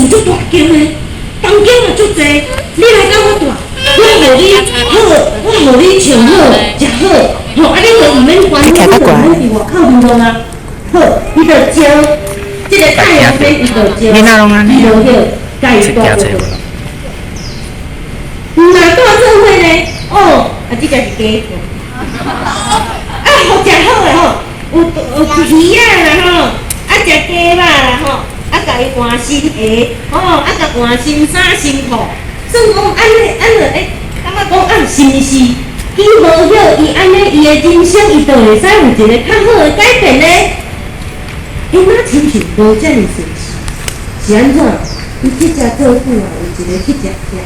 厝足大間的，房間也足濟，你來佮我住，我予你好，我予你穿好，食好，吼，啊你就毋免煩惱，你就毋免佇外口流浪啊。好，伊就招這个太陽天，伊就招囡仔攏按呢，伊就叫共伊住做伙。毋若住做伙呢？哦，啊，這只是雞。啊，予食好的吼，有有魚仔啦吼，啊食雞肉啦吼，啊共伊換新鞋，吼，啊共換新衫新褲，算講按呢按呢，欸，感覺講按是毋是？伊無許伊按呢，伊的人生伊就會使有一個較好的改變呢？伊若親像無遮爾順勢，是按怎？伊去遮做久啊，有一个去食客，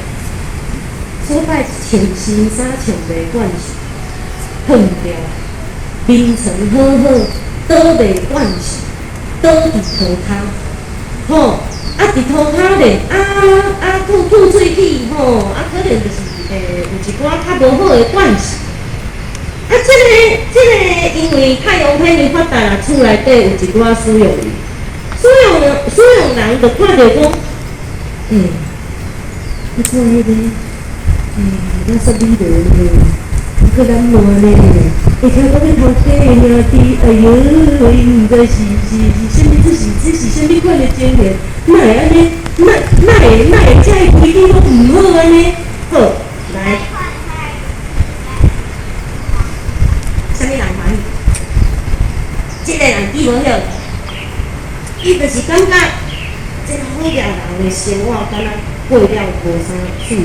所擺穿新衫穿袂慣勢，褪掉，眠床好好，倒袂慣勢，倒佇塗跤，吼，啊佇塗跤咧，啊啊吐吐喙齒，吼，啊可能就是有一寡較無好的慣勢。啊，這個因為太陽天的發達啊，厝內底有一寡使用使用使用人就看著講，欸，啊做彼个，欸，垃圾米落呢，閣難爛呢，會聽講欲偷雞的兄弟，哎喲，伊毋知是是是啥物，這是啥物款的情形？哪會按呢？哪哪會哪會遮的規矩攏毋好按呢？好，來。啥物人歡喜？這个人記無曉，伊就是感覺這个好額人的生活，敢若過了無啥趣味。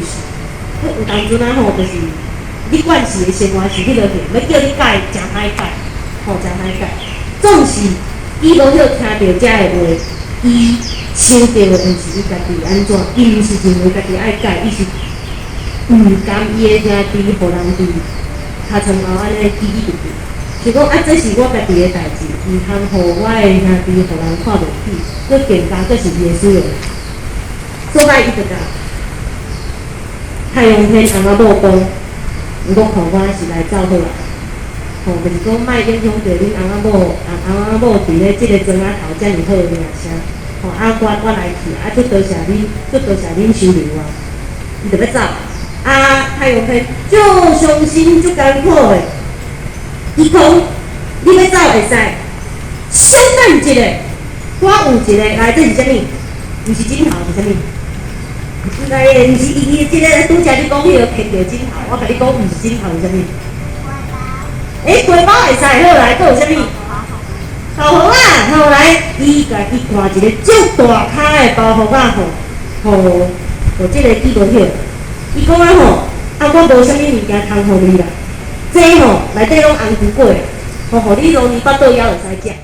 有當陣啊吼，就是你慣勢的生活是彼落去，欲叫你改，誠歹改，吼，誠歹改。總是伊無曉聽著遮的話，伊想著的毋是伊家己按怎，伊毋是認為家己愛改，伊是毋甘伊的兄弟，予人佇尻川後按呢記記直直。是講啊，這是我家己的代誌，毋通予我的兄弟予人看袂起，閣更加閣是伊的使用。所以伊就共太陽天翁仔某講，我看我是來走好啊，吼，就是講莫影響著恁翁仔某，翁仔某佇咧這个莊仔頭遮爾好的名聲，吼啊，我我來去，啊，足多謝恁，足多謝恁收留我，伊就欲走。啊，太陽天足傷心，足艱苦的。伊講，你欲走會使，稍等一下，我有一個來，這是啥物？毋是枕頭是啥物？來，毋是伊伊這个拄才你講彼个揢著枕頭，我共你講毋是枕頭是啥物？欸，背包會使，好來，閣有啥物？包袱仔，好來，伊家己掛一個足大跤的包袱仔吼，予予這个記無曉。伊講啊吼，啊我無啥物物件通予你啦，這吼內底攏紅菇粿，予你滷暝腹肚枵會使食。